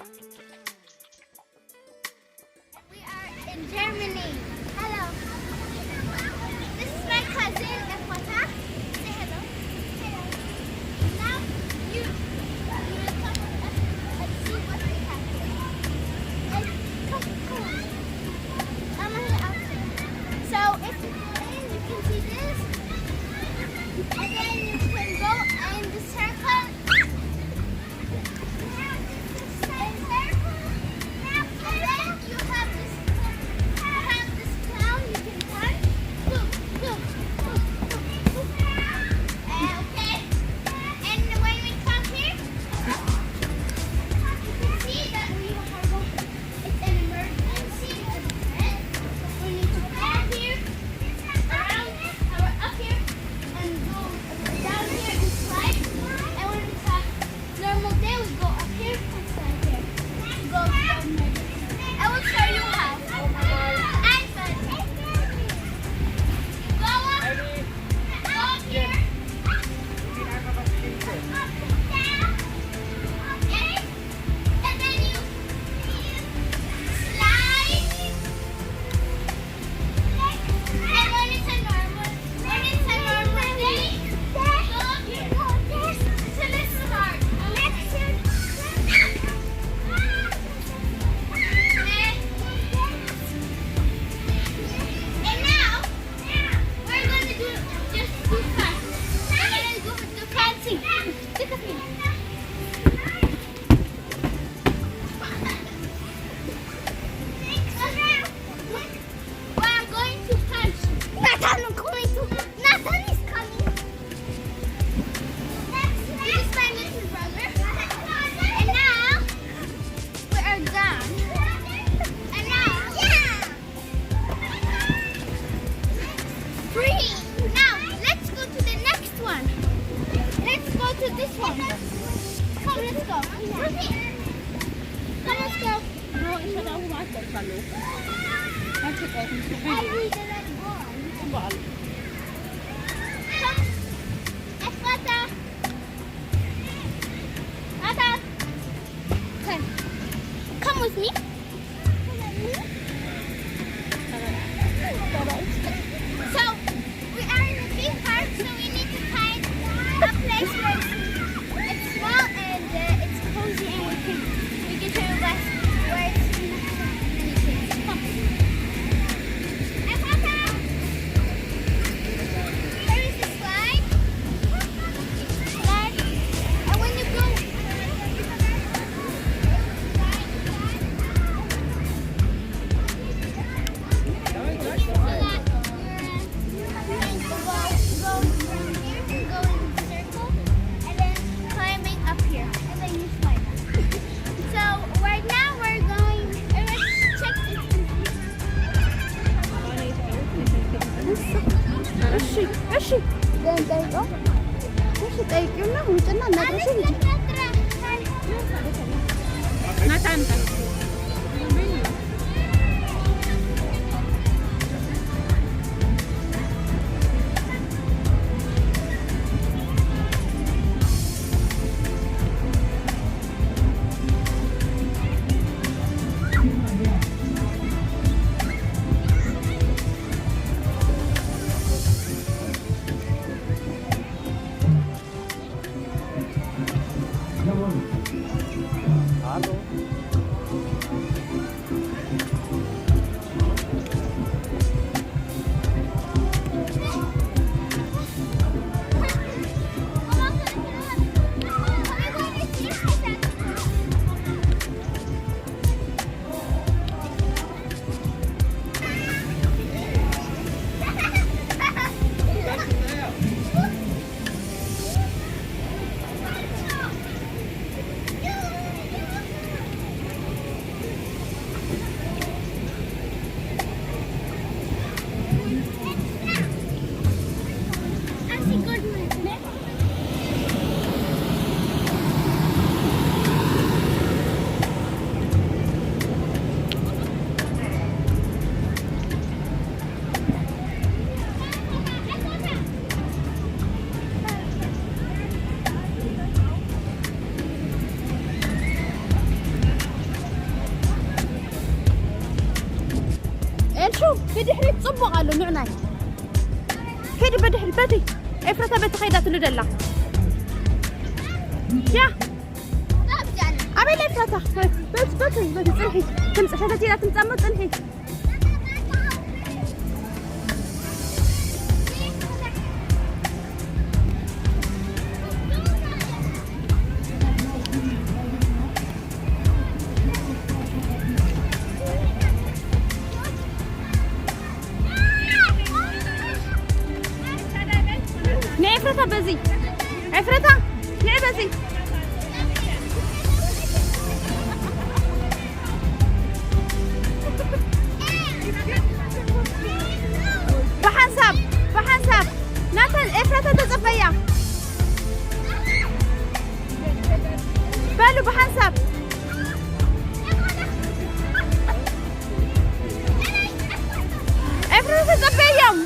We are in Germany. Hello. This is my cousin Efata. Say hello. Hello. Now you you will come up and see what we have here. And come, come on. I'm on the outside. So if you go in, you can see this. And then you can go in the circle. It's an emergency. We need to come here, around, or up here, and go down here and slide. And when we come normal day, we go up here and slide here. We go down here. I will show you how. I said, go up, go up here, up, down, up, and then you slide. We are going to punch. Nathan is going to. Nathan is coming. This is my little brother. And now we are done. And now, yeah. Free. Now let's go to the next one. Let's go to this one. Come, let's go. Come, let's go. Come with me. So, we are in a big park, so we need to find a place where it's, it's small and uh, it's cozy and we can, we can show you guys where it's in many things. Come. There is a slide. Slide. And when you go, So right now we're going, uh, let's check this. እሺ፣ እሺ። እሺ፣ ጠይቂውና ውጭና እናድርሽ እንጂ። ናታን ጽቡቕ ኣሎ ንዕናይ። ከይዲ በድሕሪ በቲ ኤፍረታ በቲ ከይዳ ትልደላ። ያ ኣበይ ኤፍረታ? በቲ በቲ በቲ ጽንሒ። ትምጽ-፣ ሕተት ኢላ ትምጻሞ ጽንሒ። ንኤፍረታ በዚ፣ ኤፍረታ ንዕ በዚ። ብሓንሳብ፣ ብሓንሳብ። ናተን ኤፍረታ ተጸበያ። በሉ ብሓንሳብ። ኤፍረታ ተጸበዮም።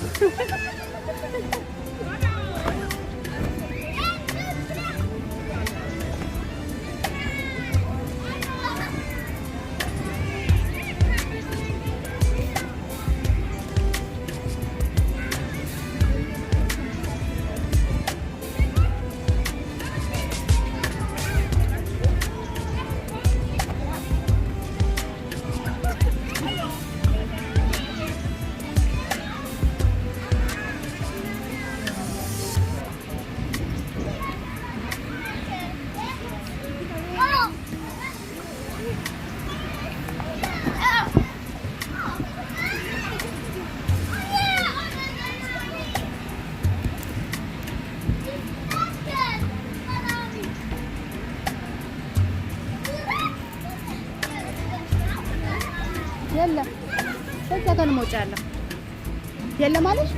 የለ፣ በዛ ጋር መውጫ ያለው የለ ማለት።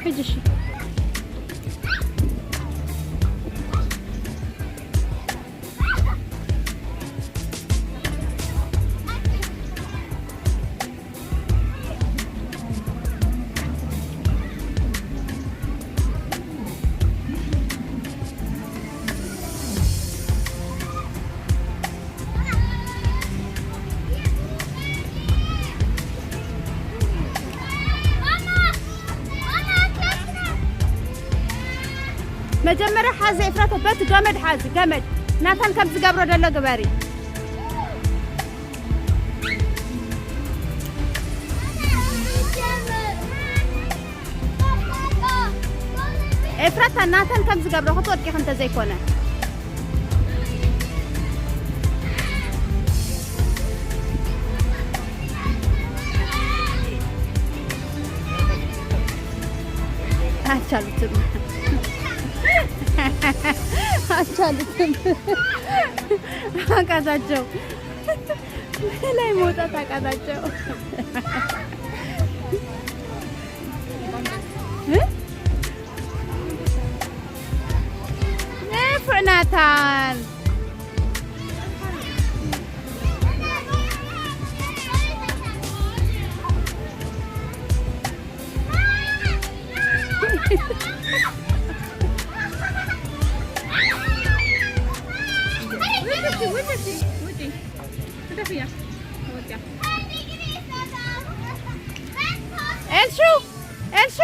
ሂጂ እሺ። መጀመርያ ሓዚ ኤፍራታ በቲ ገመድ ሓዚ፣ ገመድ ናታን ከም ዝገብሮ ዘሎ ግበሪ። ኤፍራታ ናታን ከም ዝገብሮ ክትወድቂ እንተዘይኮነ። አልቻሉትም፣ አልቻሉትም። አቃታቸው፣ ላይ መውጣት አቃታቸው። እ? ንፉዕ ናታን። ኤልሹ፣ ኤልሹ፣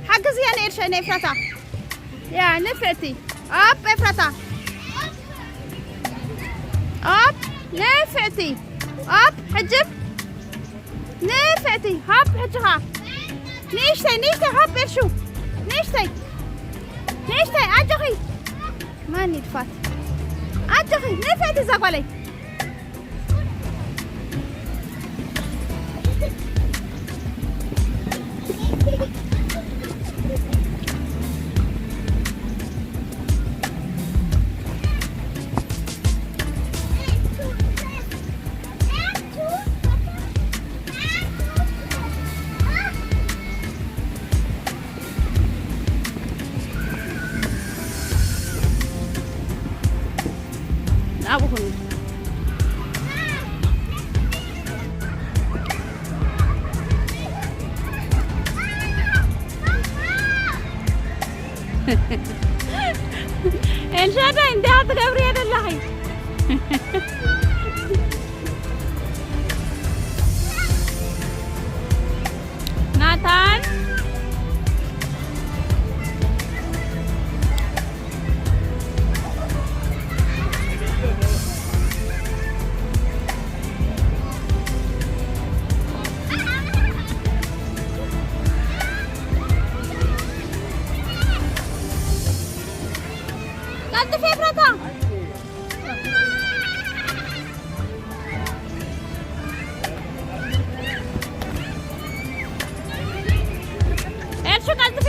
ሓግዝያ ንኤልሻ፣ ንኤፍራታ። ያ፣ ንፍዕቲ። ኣፕ ኤፍራታ። ኣፕ ንፍዕቲ። ኣፕ ሕጅብ። ንፍዕቲ። ሃፕ ሕጅኻ። ንእሽተይ፣ ንእሽተይ፣ ሃፕ ኤልሹ። ንእሽተይ። ንእሽተይ፣ ኣጆኺ። ማን ይድፋት? ኣጆኺ፣ ንፍዕቲ እዛ ጓለይ። ኣብኡ ኩኑ። እንታይ ትገብሪ ዘለኺ? ናታን፣ ቀልጥፊ ኤፍራታ። ኤልሹ ቀልጥፊ።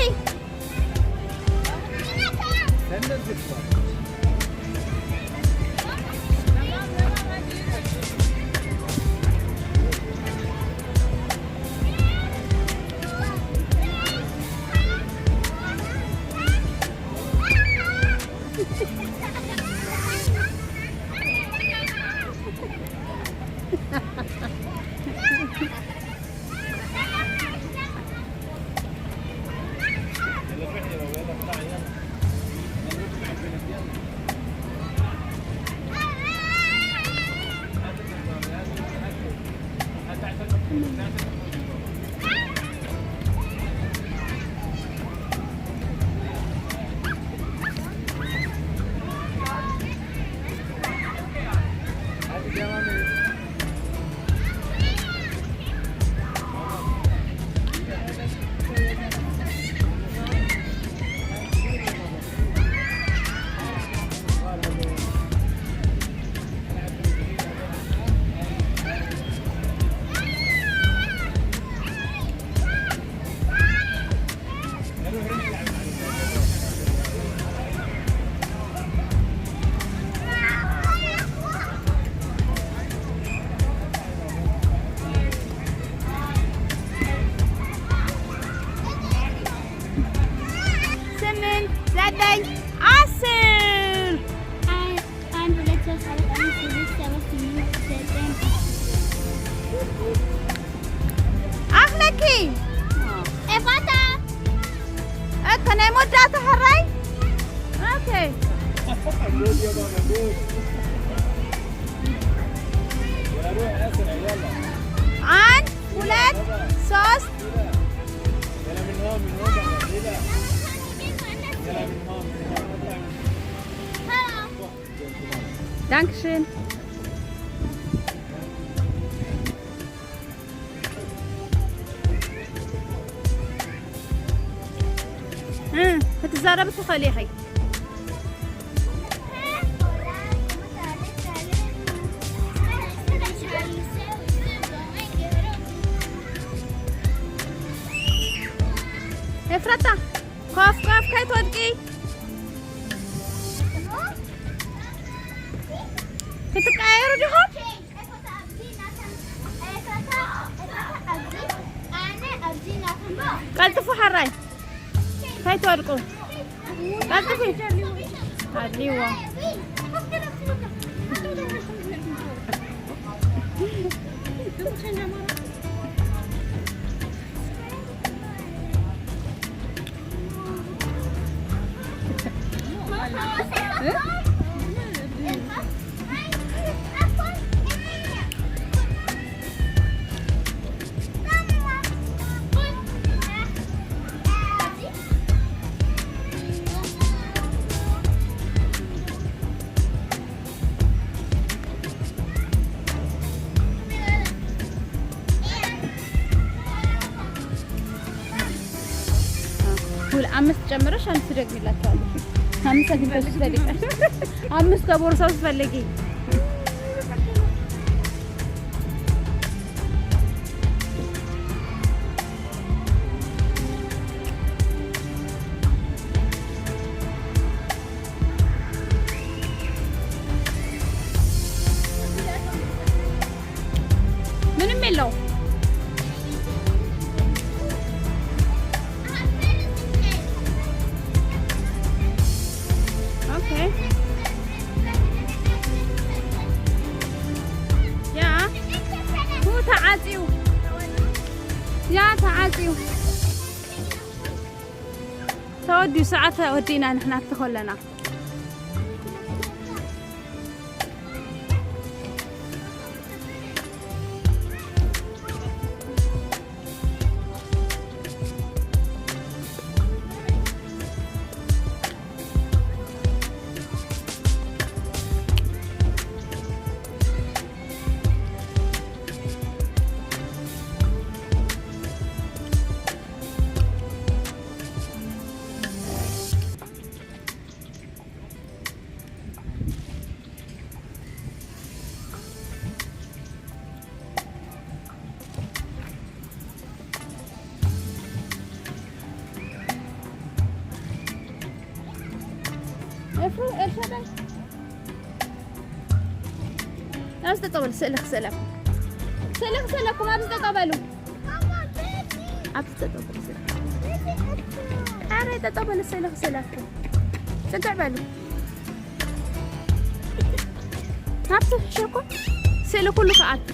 ስምንት፣ ዘጠኝ፣ ዓስር። ኣይ፣ ኣንድ፣ ሁለት፣ ሶስት፣ ኣራት፣ ኣምስት፣ ስድስት፣ ሰባት፣ ስምንት፣ ዘጠኝ፣ ዓስር። ኣኽለኪ። ኤፋታ። እከ ናይ መወዳእታ ሕራይ። ኦኬ። ኣንድ፣ ሁለት፣ ሶስት። ዳንክሽን። እ፣ ክትዛረቢ ትኽእሊ ኢኺ። ኤፍራታ፣ ኮፍ ኮፍ ከይትወድቂ። ክትቀያየሩ ዲኹም? ቀልጥፉ ሓራይ። ከይትወድቁ። ቀልጥፉ። ኣድልይዎ። ሁል አምስት ጨምረሽ አምስት ደግሚላችኋለሁ። አምስት አግኝተሽ ትፈልጊ። አምስት ከቦርሳው ትፈልጊ። ምንም የለው። ኦኬ። ያ ሁ ተዓጽዩ። ያ ተዓጽዩ። ተወዲኡ ሰዓት ወዲእና ንሕና ክተኸለና። ኣብዚ ጠጠው በሉ፣ ስእሊ ክስእለኩም። ስእሊ ክስእለኩም፣ ኣብዚ ጠጠው በሉ። ኣብዚ ጠጠው በሉ፣ ስእሊ። ኣረ፣ ጠጠው በሉ፣ ስእሊ ክስእለኩም። ጽግዕ በሉ። ናብቲ ሕሸኩም። ስእሊ ኩሉ ክኣቱ።